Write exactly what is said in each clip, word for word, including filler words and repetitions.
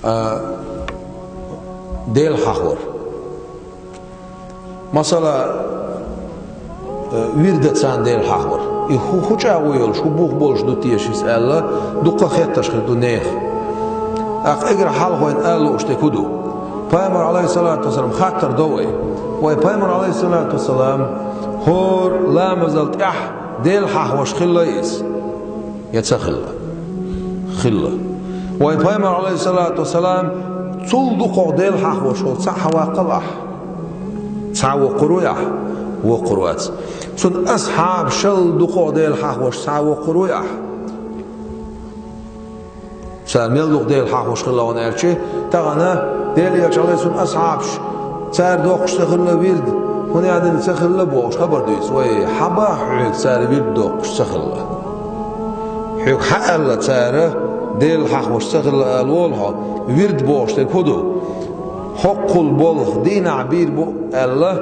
А, Дела хьахор. Масала, э, вирда царна Дела хьахор. И хӀу-, хӀу чӀагӀо йолуш, хӀу бух болуш ду теша иза аьлла, дукха хетташ хир ду нехан. ТӀаккха эггара хьалха вайна ала лууш дерг хӀу ду? Пайхамар, алейхиссалату вассалам, хаттар до вай. Вай Пайхамар, алейхиссалату вассалам, хӀора ламазал тӀехь Дела хьахош хилла иза? Я ца хилла? Хилла. Вай Пайхамар, алейхиссалату вассалам, цул дукхох Дела хьахош волу цхьаъ хьан ваккхал ахь? Цхьа воккхур вуй ахь? Воккхур вац. Цуьнан асхьабашал дукхох Дела хьахош цхьа воккхур вуй ахь? Цара мел дукха Дела хьахош хилла хьуна аьлча, тахана Делан Элча, алейхиссалам, асхьабаш, цара доккхуш ца хилла вирд, хӀунда аьлла ца хилла бохуш хабар дуьйцу вай, хьан боху хьоьга цара вирд доккхуш ца хилла? Хьоьга хьан аьлла цара Дела хьахош ца хилла ала волу хьо, вирд бохуш дерг хӀу ду? ХӀоккхул болх дийнахь бийр бу аьлла,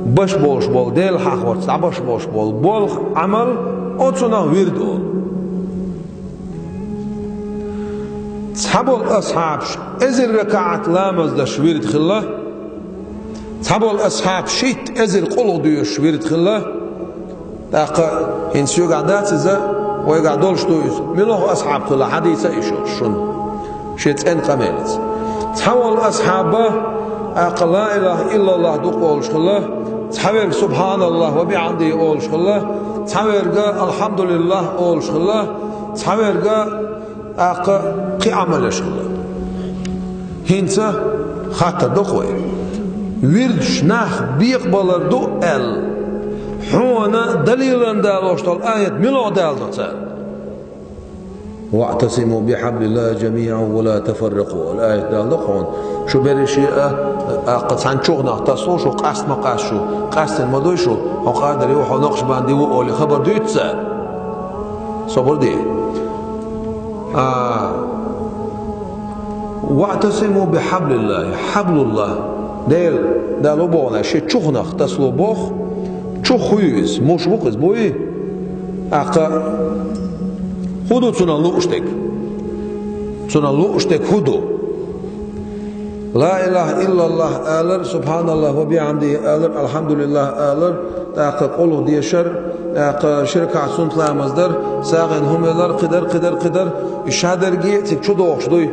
баш болуш болу Дела хьахорца дӀабаш болуш болу болх, Ӏамал, оцунах вирд олу. Цхьаболу асхьабаш эзар ракаӀат ламаз даш вирд хилла, цхьаболу асхьабаш шийтта эзар къулгӀа доьшуш вирд хилла. ТӀаккха хӀинца соьгахь дац иза, вайгахь долуш ду иза. Муьлха асхьаб хилла, хьадийца иш йолуш шуна. Шен цӀена къамелаца. Цхьаволу асхьаба, тӀаккха ла илаха иллаллах дукха олуш хилла, цхьаверг субхьаналлах ва бихьамдихи олуш хилла, цхьаверг алхьамдулиллах олуш хилла, цхьаверг тӀаккха кхин Ӏамал еш хилла. ХӀинца хаттар до-кх вай. Вирдаш нах бекъабалар ду аьлла, хьуна далилан далош долу аят муьлха даладо цара? «ВаӀтасиму бихьаблиллахи жамиӀан ва ла тафарракъу», аьлла аят даладо-кх хьуна. Шу берриш а, тӀаккха цхьана чухнах тасало шу, къаста ма къаста шу, къаьстина ма дуй шу, хьо Къадири ву, хьо Накъшбанди ву олий хабар дуьйцу цара? Собар де. А, «ВаӀтасиму бихьаблиллахи», хьаблуллах, Дела, Дала ву боху, шен чухнах тасало боху, чух хӀу ю иза, муш ву-кх иза, буй? ТӀаккха хӀу ду цунах лууш дерг? Цунах лууш дерг хӀу ду? Ла илаха иллаллах алар, субхьаналлах ва бихьамдихи алар, алхьамдулиллах алар, тӀаккха къулгӀа дешар, тӀаккха ши ракаӀат суннат ламаз дар, сагӀина хӀума ялар, кхидар, кхидар, кхидар. И шадерриге а цига чу дохуш дуй?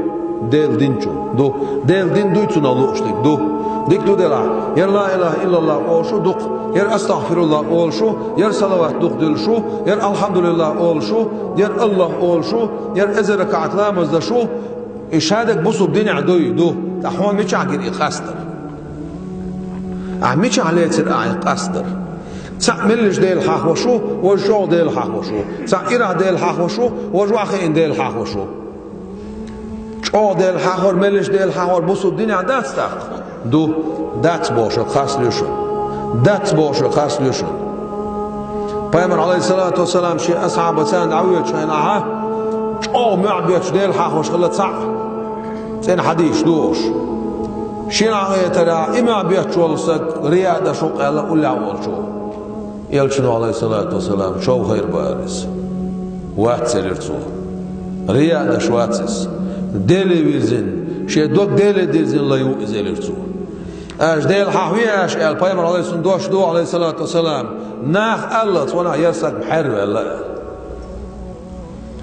Делан дин чу ду. Делан дин дуй цунах лууш дерг? Ду. Дика ду делахь, яра ла илаха иллаллах олуш ву дукха, яра астагӀфируллах олуш ву, яра салават дукха дуьллуш ву, яра алхьамдулиллах олуш ву, яра Аллах олуш ву, яра эзар ракаӀат ламаз даш ву. И шадерг бусулба динехь дуй? Ду. Ткъа хьуна мичахь гира и къастар? Ахь мичахь лецира ахь и къастар? Цхьаъ меллаша Дела хьахош ву, важа чӀогӀа Дела хьахош ву. Цхьаъ ирахь Дела хьахош ву, важа охьахиъна Дела хьахош ву. ЧӀогӀа Дела хьахор, меллаша Дела хьахор бусулба динехь дац тӀаккха? Ду, дац бохуш хастало шуна. Дац бохуш хастало шуна. Пайхамар, алейхиссалату вассалам, шен асхьабаца дӀавоьдучу хенахь, чӀогӀа мохь бетташ Дела хьахош хилла цхьаъ. ЦӀена хьадисаш ду уьш. Шен хьагӀетарехь, и мохь бетташ волу стаг рияъ даш ву-кх аьлла уллехь волчо. Элчано, алейхиссалату вассалам, чов хир бара иза. Вац, элира цо. Рияъ даш вац иза. Деле вирзина, шен дог Деле дирзина лай ву иза, элира цо. Аша Дела хьахве аша аьлла, пайхамар, алейхиссалам, дош ду, алейхиссалату вассалам, нах аллалц, ванах яр стаг хьерваьлла аьлла.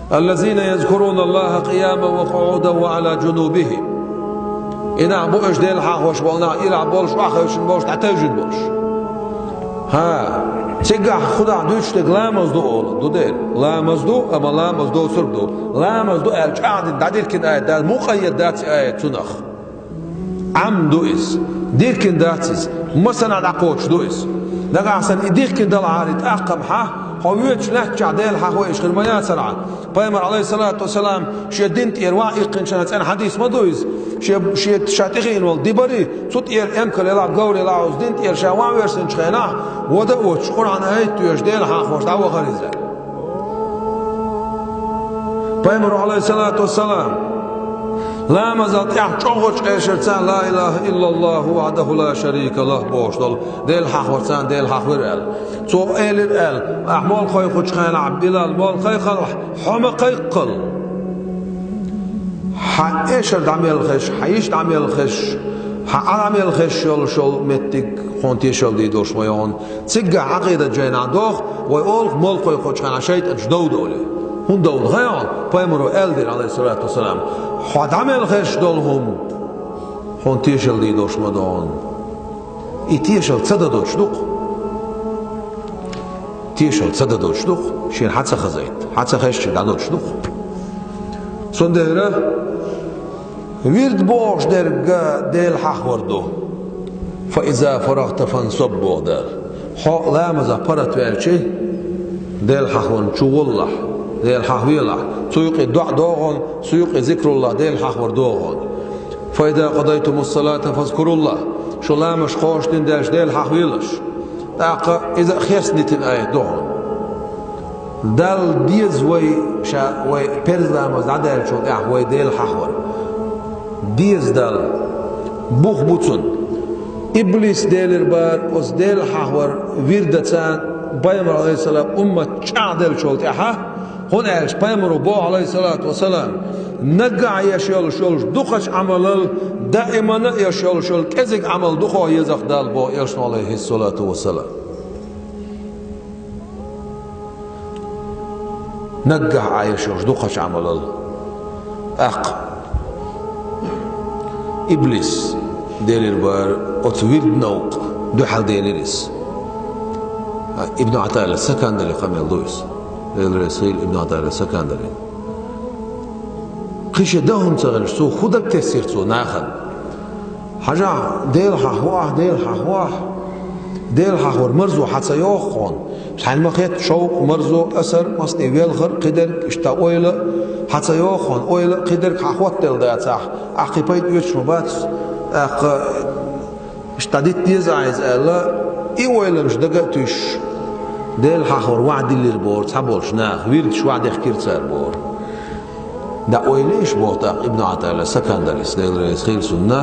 «Аллазина язкуруна Аллаха къияман ва къуӀудан ва Ӏала джунубихим». И нах бу аша Дела хьахош болу нах, ирахь болуш, охьахевшина болуш, дӀатевжина болуш. ХӀа, цигахь хӀу дахь дуьйцуш дерг ламаз ду олу, ду дера. Ламаз ду, амма ламаз доцург ду. Ламаз ду аьлла чӀагӀдина дӀадиркина аят дац, мукъаййад дац и аят цунах. Ӏам ду иза. Диркина дац иза. Масана дӀакхочуш ду иза. Нагахь санна и дихкина далахьара, и тӀаккха-м хьан, хьо воьдучу лаьттачохь Дела хьахо еш хир ма яцара хьан. Пайхамар, алейхиссалату вассалам, шен дин тӀера ван иккхинчу хенахь цӀена хьадис ма ду иза. Шен, шен ша тӀехиъна волу ди барий, цу тӀера эмкал елахь, говр елахь, оцу дин тӀера ша ван версинчу хенахь, вада а воцуш, Къуръан аят а тоьшуш, Дела хьахош дӀавахара иза. Пайхамаро, алейхиссалату вассалам, ламазал тӀехь чӀогӀачу эшарца «Ла илаха иллаллаху вахьдаху ла шарика лах» бохуш долу Дела хьахорца Дела хьахвира аьлла. Цо элира аьлла: «Ахь молла кхойкхучу хенахь, Билал, молла кхайкхалахь, хьо ма кхайкхал». Хьан эшар дӀа мел хезаш, хьан йиша дӀа мел хезаш, хьан Ӏа дӀа мел хезаш йолуш йолу меттиг хьуна тешалла дийр долуш ма ю хьуна. Цигахь Ӏакъидат жайнахь доху, вай олу молхой кхочу хенахь шайтӀанаш довда олий. ХӀунда довда хаьий хьуна? Пайхамаро аьлла дира, Ӏалайхиссалату вассалам: «Хьо дӀа мел хезаш долу хӀума хьуна тешалла дийр долуш ма ду хьуна». И тешалла ца дадочу дукха. Тешалла ца дадочу дукха, шена хьан ца хазайта, хьан ца хезча дӀадочу дукха. Цундела вирд бохуш дерг Дела хьахвар ду. «Фа иза фарагта фансаб», боху Дала. Хьо ламазах паргӀатваьлчи, Дела хьахварна чу гӀоллахь, Дела хьахвелахь, цу юкъе доӀа догӀун, цу юкъе зикруллахь, Дела хьахвар догӀун. «Фа иза къадайтумус салата фазкуруллахь», шу ламаш кхоштина даьлча Дела хьахвелаш. ТӀаккха иза а хестадитина аят ду хьуна. Далла деза вай, ша вай перзламаз дӀадаьллачул тӀаьхьа вай Дела хьахвар. Деза Далла. Бух бу цунна. Иблис делира бара оцу Дела хьахвар вирдаца Пайхамар, Ӏалайхиссалам, уммат чӀагӀделлачул тӀаьхьа, хӀунда аьлча Пайхамаро боху, Ӏалайхиссалату вассалам, наггахь еш йолуш йолуш дукхачу Ӏамалал даимана а еш йолуш йолу кӀезиг Ӏамал дукха еза-кх Далла боху Элчано, Ӏалайхиссалату вассалам. Наггахь Ӏа еш йолуш дукхачу Ӏамалал. ТӀаккха иблис делира бара оцу вирдан новкъа дуьхьал делира иза. Ибн Ӏатаилла Сакандали къамел ду иза. Элира Исраил ибн Ӏатаилла Сакандали. Кхин шен дан хӀума ца хилча, цо хӀун даг тесира цо нахана? Хьажахь, Дела хьахвахь, Дела хьахвахь. Дела хьахвар марзо хьан ца йоху хьуна? Хьайна ма хетта шовкъ, марзо, асар, массане велхар, кхидерг, иштта ойла хьан ца йоху хьуна? Ойла, кхидерг хьан хӀоттаделла дацахь, ахь кхин пайда оьцуш ма бац, тӀаккха иштта дита деза ахь иза аьлла, и ойланаш дага а туьйсуш, Дела хьахвар ваӀда диллира боху цхьаболчу наха, вирдаш ваӀда дехкира цара боху. ДӀа ойла еш боху тӀаккха Ибн Ӏатаилла Сакандалис, Дела реза хила цунна.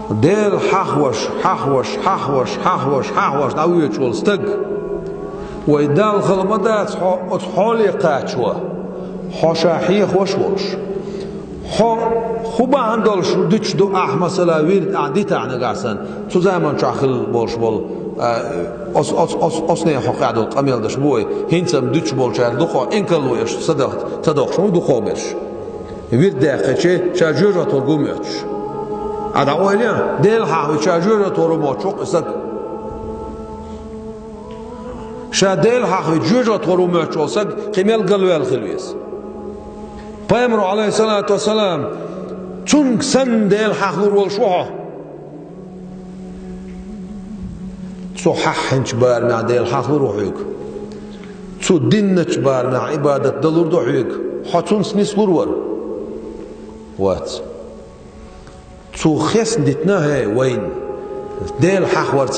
Дела хьахваш, хьахваш, хьахваш, хьахваш, хьахваш дӀавоьдуш волу стаг. Вай Далла хала ма дац хьо оцу хьоле кхачо, хьо ша хьехаваш а волуш. Хьо хӀун бахьана долуш дуьтуш ду ахь, масала, вирд ахь дитахь нагахь санна, цу заман чохь хилла болуш болу, а, ос-, ос-, ос-, оцу нехан хьокъехь долу къамел даш бу вай, хӀинца-м дуьтуш болчара дукхо инкарло еш ца даха, ца дохуш ву дукхо берш. Вирд даьккхичи, ша жоьжахатор гу моьттуш. Ахь дӀа ойла е, Дела хьахвича жоьжахатор ву моьттуш ву-кх и стаг. Ша Дела хьахвича жоьжахатор ву моьттуш волу стаг кхин мел галваьлла хила веза. Пайхамаро, Ӏалайхиссалату вассалам, цунга санна Дела хьахлур волуш ву хьо. Цо хьаххьинчу барамехь Дела хьахлур ву хьоьга. Цо динначу барамехь Ӏибадат далур ду хьоьга. Хьо цунца нислур вара? Вац. Цо хестадитина, хӀей, вайна, Дела хьахвар